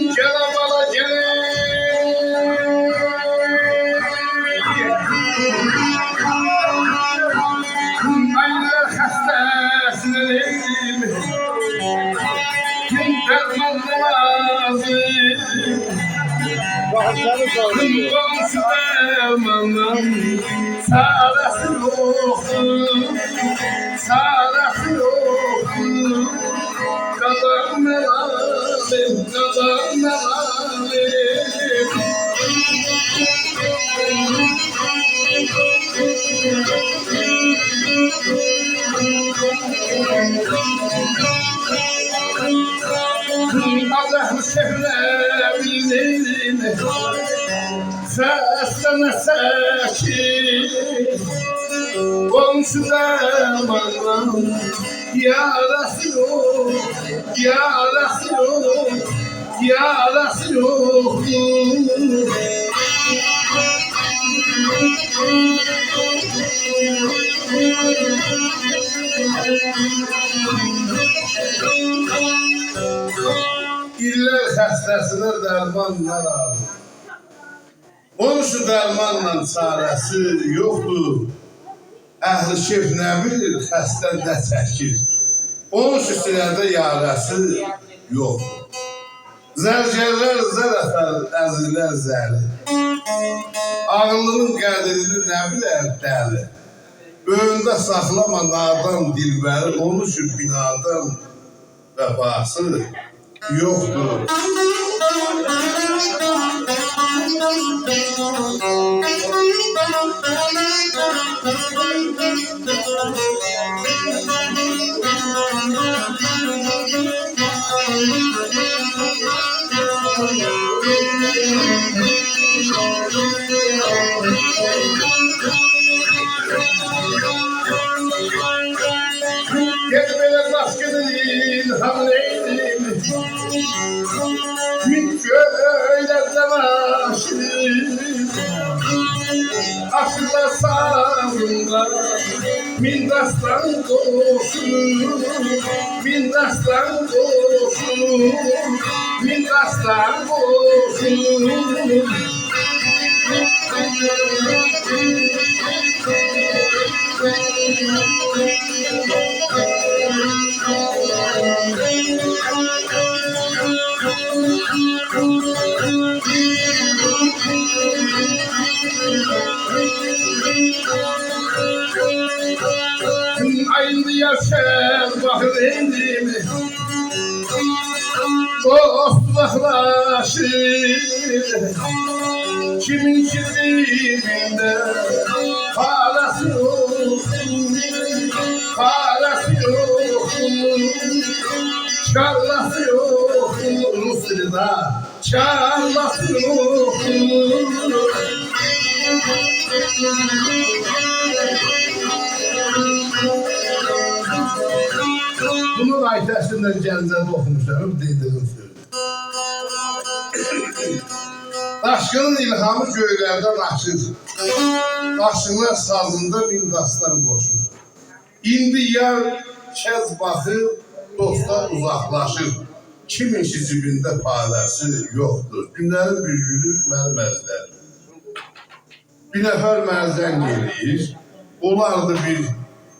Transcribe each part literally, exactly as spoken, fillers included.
گل بالا، گل. آیریلار خسته‌سینه، درمان لازیم. باخ، سنی سوروشور. قونشو درمانین چاره‌سی یوخدور، چاره‌سی یوخدور. قادان نه لازیم، قادان نه لازیم. آللاه شفیع بیلدیم، خسته‌نه چکیر. قونشو درمانین یاره‌سی یوخ، یاره‌سی یوخ، یاره‌سی یوخدور. ایللر خسته‌سینه درمان نه لازیم؟ قونشو درمانین چاره‌سی یوخدور. اهل کئیف نه بیلیر، خسته نه چکیر. قونشوسونون ده یاره‌سی یوخدور. زرگرلر زر آتار، ازیرلر زری. عاغیللی‌نین قدرینی نه بیلر دلی؟ اؤیونده ساخلاما نادان دلبری، اونون اوچون بینادان وفاسی یوخدور. گئت بئله داشقینین الهامینی ائیله‌ییم، مین گؤیلرده باشینی. آشیقلار سازیندا مین داستان قوشون، مین داستان قوشون، مین داستان قوشون. آییلدی یاشار باخیر ائندی، دوست اوزاقلاشیر. کیمین کی جیبینده پاراسی یوخ، پاراسی یوخ، چالاسی یوخ. روس دیلینده چالاسی یوخ. بونون آیته‌سینی ده گنجه‌ده اوخوموشام، دئدیگیم سؤز. داشقینین الهامی گؤیلردن آشیر. آشیقلار سازیندا مین داستان قوشور. ایندی یار کج باخیر، دوستلار اوزاقلاشیر. کیمین کی جیبینده پاراسی یوخدور. گونلرین بیر گونو منیم عزیزلریم، بیر نفر منه زنگ ائله‌ییر. اولاردی بیر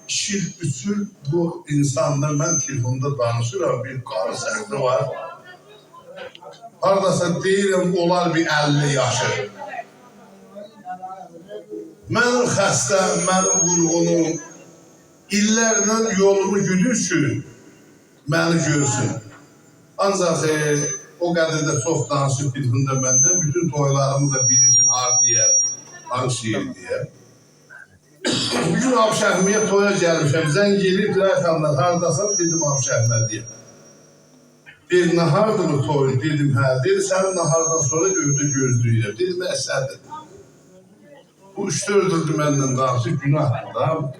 ایکی ایل، اوچ ایل بو اینسانلا من تلفوندا دانیشیرام، بیر قاری سسی وار. هارداسا دئییرم، اولار بیر اللی یاشی. منیم خسته‌م، منیم وورغونوم، ایللرله یولومو گودور کی، منی گؤرسون. آنجاق، ائ، او قدر ده چوخ دانیشیب بیلدیم ده مندن، بوتون تویلاریمی دا بیلیرسین، هاردایام، هانسی یئرده‌یم. بیر گون آبشهمه‌یه تویا گلمیشم، زنگ ائله‌ییب، «دلای خانلار، هارداسان؟» دئدیم، «آبشهمه‌ده‌یم.» دئدی، «ناهاردیر بو تویون؟» دئدیم، «هه.» دئدی، «سنی ناهاردان سونرا ائوده گؤزله‌ییرم.» دئدیم، «ائ، سن‌دیر.» بو اوچ-دؤرد ایلدیر منن دانیشیر، گوناهدیر دا.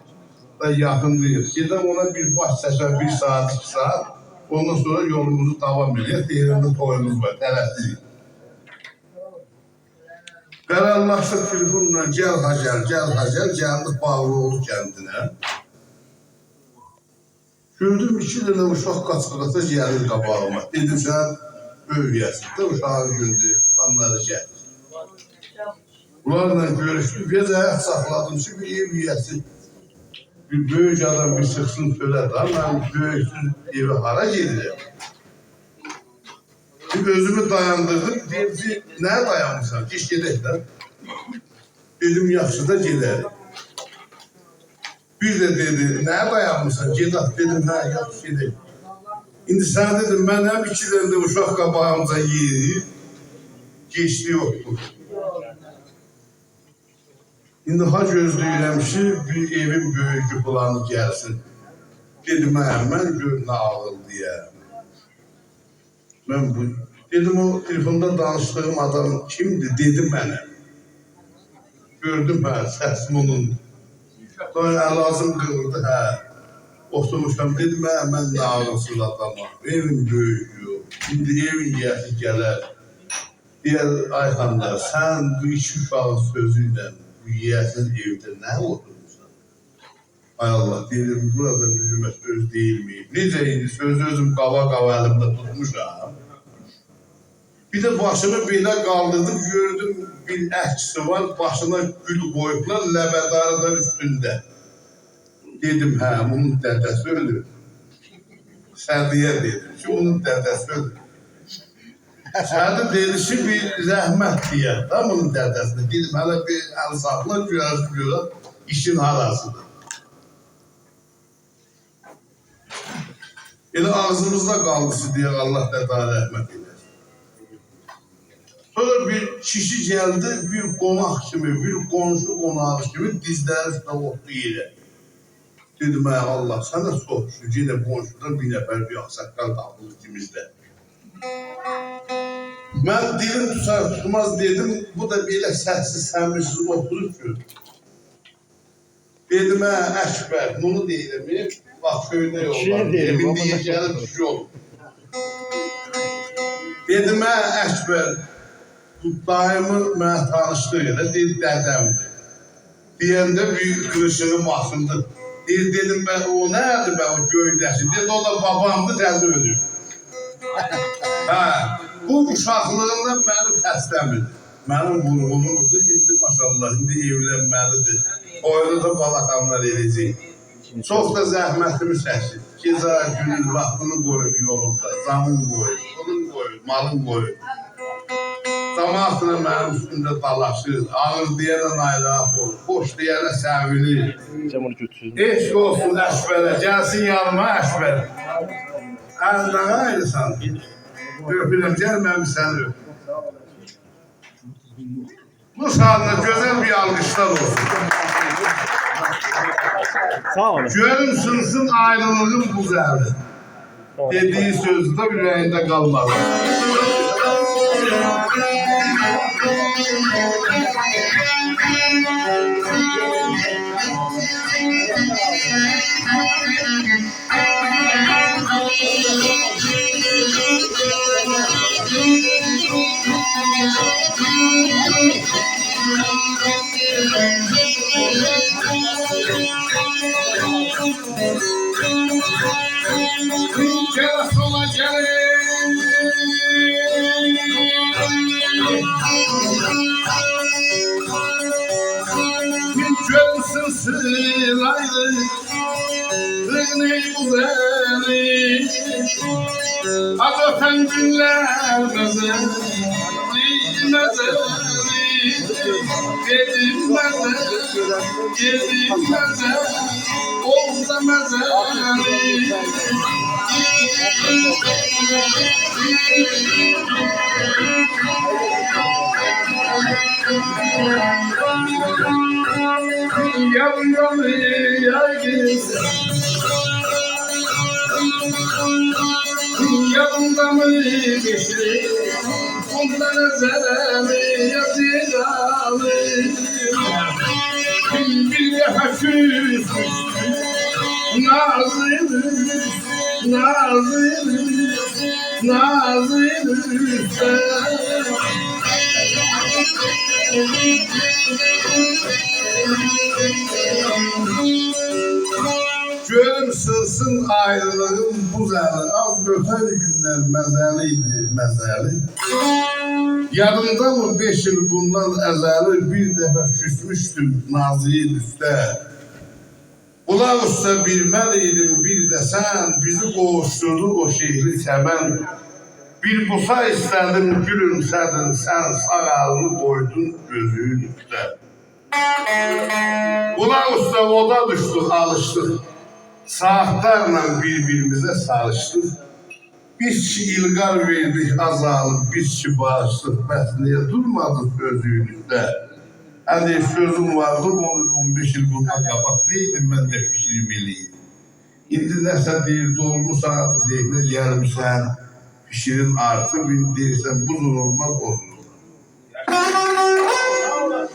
و یاخین دئییل. گئدم اونا بیر باش چکم، بیر ساعات، ایکی ساعات. اوندان سونرا یولوموزو داوام ائله‌یک، دئییرم ده تویوموز وار، تله‌سیریک. قرارلاشدیق تلفونلا، گل ها گل، گل ها گل، گلدیک باغلی‌اوغلو کندینه. گؤردوم، ایکی دنه اوشاق قاچا-قاچا گلیر قاباغیما. دئدیم، «سن بؤیوک یئسین ده، اوشاغین گؤندر، خانلاری گتیر.» بونلارلا گؤروشدوم، بیر آز آیاق ساخلادیم کی، بیر ائو ییه‌سی، بیر بؤیوک آدام بیر چیخسین چؤله ده، من بؤیوکسوز ائوه هارا گئدیرم؟ بیر اؤزومو دایاندیردیم، دئدی کی، «نییه دایانمیسان؟ گئت گئدک ده.» دئدیم، «یاخشی دا گئدریک.» بیر ده دئدی، «نییه دایانمیسان؟ گئدک.» دئدیم، «هه، یاخشی، گئدک.» ایندی سن، دئدیم، منیم ایکی دنه ده اوشاق قاباغیمجا یئییر، گئجلیک یوخدور. ایندی ها گؤزله‌ییرم کی، بیر ائوین بؤیویو فلانی گلسین. دئدیم، «هه، من گؤر نه عاغیللی‌یام.» من بو، دئدیم، «او تلفوندا دانیشدیغیم آدام کیمدیر؟» دئدی، «منم.» گؤردوم، هه، سس بونون. سونرا علاجیم قیریلدی، هه. اوتورموشام، دئدیم، «هه، من نه عاغیلسیز آدامام. ائوین بؤیویو یوخ. ایندی ائوین ییه‌سی گلر. دئیر، آی خانلار، سن بو ایکی اوشاغین سؤزو ایله بو ییه‌سیز ائوده نه اوتورموسان؟» آی آللاه، دئییرم، بورادا اؤزومه سؤز دئییلمه‌ییب. نئجه ایندی سؤزو اؤزوم قاوا-قاوا الیمده توتموشام. بیر ده باشیمی بئله قالدیردیم، گؤردوم بیر عکسی وار، باشینا گول قویوبلار، لبه‌داری دا اوستونده. دئدیم، هه، بونون دده‌سی اؤلوب. سعدی‌یه دئدیم کی، بونون دده‌سی اؤلوب. سعدی دئدی کی، بیر رحمت دئیک ده بونون دده‌سینه. دئدیم، هله بیر ال ساخلا، گؤرک، گؤرک ایشین هاراسیدیر. ائله آغزیمیزدا قالمیشدی دئیک، آللاه دده‌یه رحمت ائله‌سین. سونرا بیر کیشی گلدی، بیر قوناق کیمی، بیر قونشو قوناغی کیمی دیزلری اوسته اوتدو یئره. دئدیم، «آی آللاه، سنه چوخ شوکور، یئنه قونشودان بیر نفر، بیر آغ‌ساققال تاپیلدی ایکیمیزده.» من دیلیم توتار توتماز دئدیم، بو دا بئله سس‌سیز، سمیرسیز اوتورور کی. دئدیم، هه، اکبر، بونو دئییرم، ائ، باخ، کؤینک اولدو، کیشینی دئییرم، ائوین آمما دئییر، نه گلیب کیشی اولوب. دئدیم، هه، اکبر، بو داییمی منه تانیشلیق ائله، دئییر، دده‌مدیر. دئینده بیر قیریشیغیم آچیلدی. دئییر، دئدیم، به، او نه‌دیر به، او گؤیده‌کی؟ دئدی، او دا بابامدیر، تزه اؤلوب. هه، بو اوشاقلیغیندان منیم خسته‌مدیر. منیم وورغونومدور. ایندی ماشاءالله، ایندی ائولنمه‌لیدیر. تویونو دا بالا خانلار ائله‌یه‌جک. چوخ دا زحمتیمی چکیر. گئجه گوندوز واختینی قویور یولومدا، جانین قویور، پولون قویور، مالین قویور. جماعتله منیم اوستومده دالاشیر، آغیر دئینه ناراحت اولور، خوش دئینه سئوینیر. سن بونو گؤتورسون. عشق اولسون اکبره، گلسین یانیما اکبر. الینی آییرسان. اؤپورم، گل من بیر سنی اؤپوم. بو ساعاتدا گؤزل بیر آلقیشلار اولسون. ساغ اولون. گؤلوم سینسین آیریلیغین بوزاغی. ساغ اولون. دئدیگی سؤزو ده اوره‌یینده قالمادی. گل سولا گلین. گؤلسوز سیلایلی. ریغنی بوزاری، آز اؤتن گونلر مزاری، مزاری. دئدیم مزه، دئدیم مزه، اولسا مزه‌لی. یادیمدامی، یا قیز؟ یادیمدامی، بیر شئی؟ بوندان ازلی، یا جیرالی. بیر دفعه کوسموشدوک نازلی، نازلی، نازلی اوسته. گؤروم سینسین آیریلیغین بوز الی، آز اؤتن گونلر مزه‌لی ایدی، مزه‌لی. یادیمدامی بئش ایل بوندان ازلی، بیر دفعه کوسموشدوم نازلی اوسته. بولاق اوسته بیر من ایدیم، بیر ده سن، بیزی قوووشدوردو او شئهلی چمن. بیر بوسه ایسته‌دیم، گولومسه‌دین سن، ساغ الینی قویدون گؤزومون اوسته. بولاق اوسته اودا دوشدوک، آلیشدیق. ساعاتلارلا بیر-بیریمیزه ساریشدیق. بیز کی ایلقار وئردیک، آ ظالیم، بیز کی باغیشدیق، بس نییه دورمادین سؤزون اوسته؟ هه، دئییر، سؤزوم واردی، اون ایل، اون بئش ایل بوندان قاباق دئییردین، من ده فیکریم ائله‌ییردیم. ایندی نه‌سه دئییر، دولموسان، ذهنه گلمیسن، فیکرین آرتیب، ایندی دئییرسن، بو جور اولماز، او جور اولار.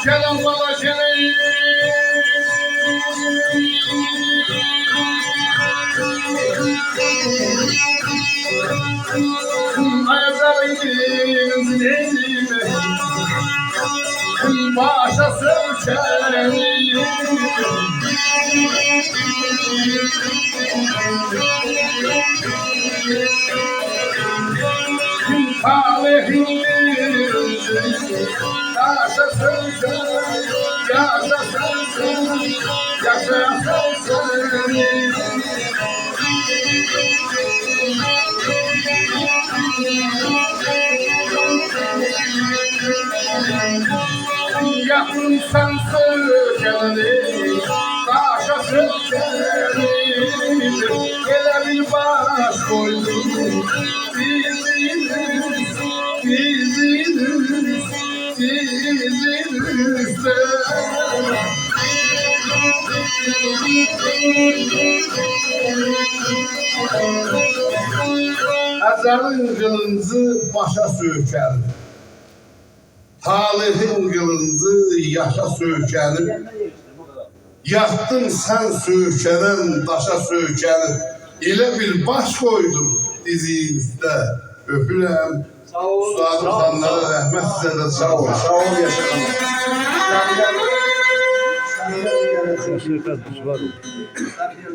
گلین بالا، گلین. آی، ازلین قیلینجی نئیله‌ییم؟ باشا سؤکه‌لیم. طالعین قیلینجی داشا سؤکه‌لیم، یاشا سؤکه‌لیم، یاشا سؤکه‌لیم. یاخین سن سؤکه‌لیم، داشا سؤکه‌لیم، ائله بیل باش قویدوم دیزین اوسته، دیزین اوسته، دیزین اوسته. ازلین قیلینجی باشا سؤکه‌لیم، طالعین قیلینجی یاشا سؤکه‌لیم. یاتدین سن سؤکه‌لیم، داشا سؤکه‌لیم، ائله بیل باش قویدوم دیزین اوسته. اؤپورم. ساغ اول. اوستادیم، ساغ اول، خانلارا ساغ اول. رحمت، سیزه ده ساغ اولون. ساغ اول، یاشا. سؤهبت دوشوار اولدو.